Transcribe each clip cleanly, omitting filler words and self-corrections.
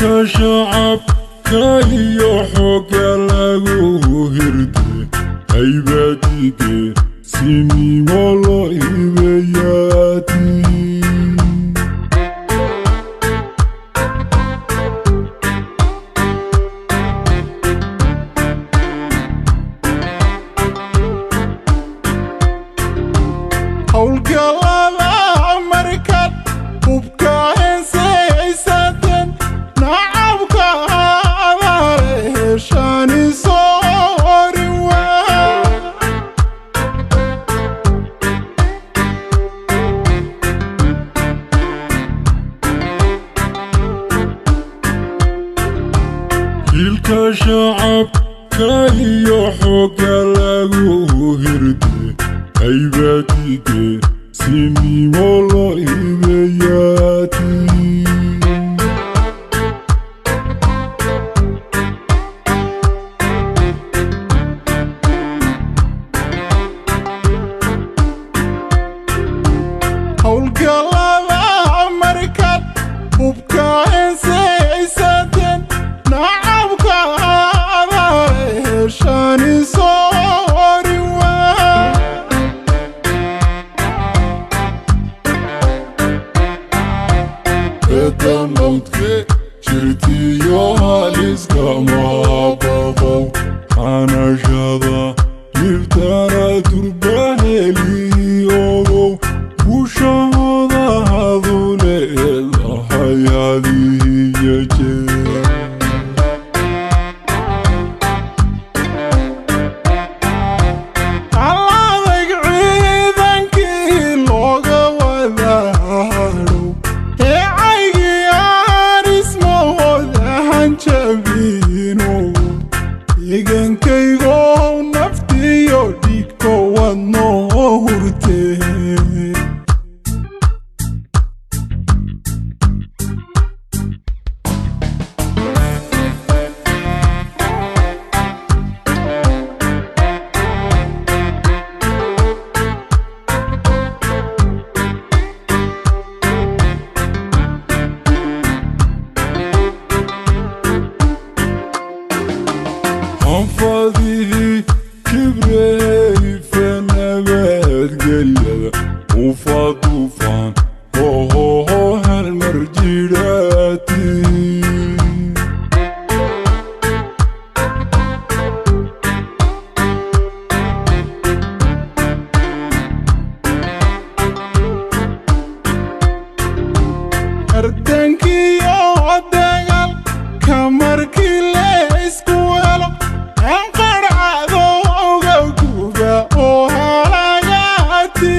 Hilka shacabka iyo xooga lagu hirde haybadige sinimo loo hibeeyaati. Howlgallada markad hubka heesaysateen nacabka abaareheshani soorin waa. Hilka shacabka iyo xooga lagu hirde haybadige sinimo loo hibeeyaati. Howlgallada markad hubka heesaysateen nacabka abaareheshani soorin waa. Eda mawdke jirtiyo haliska maabaqow xanashada libtana durbaheliyogow guushahooda hadu leedahay adiyo jeer. Aladayg ciidankii looga wadaadhow ee caygii arismoodahan jabino deegankaygow naftiyo dhiigko wadnoo hurtee. Anfadihii kibreyfe nabadgelyada ufa dufaan ohoho halmar jidhaati. Ardankiyo dagaalka markii la isku helo anqarcado uga guba oo halagaati.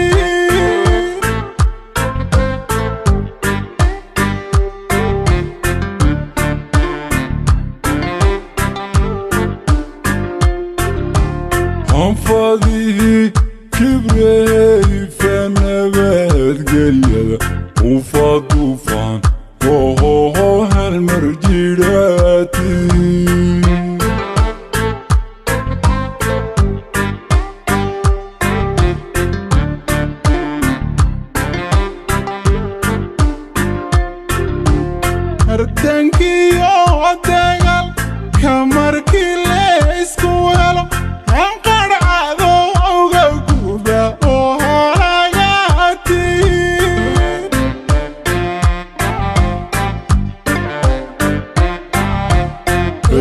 Anfadihii kibreyfe nabadgelyada ufa dufaan ohoho halmar jidhaati. Ardankiyo dagaalka markii la isku helo anqarcado uga guba oo halagaati.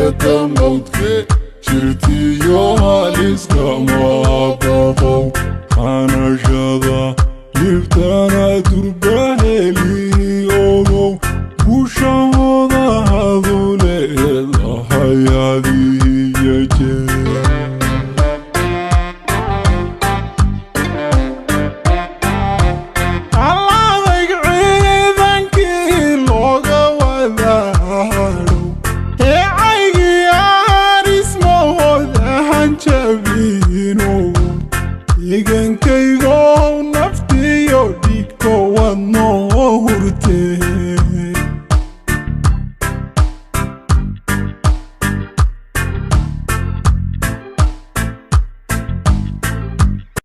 Eda mawdke jirtiyo haliska maabaqow xanashada libtana durbaheliyogow guushahooda hadu leedahay adiyo jeer. Aladayg ciidankii looga wadaadhow ee caygii arismoodahan jabino deegankaygow.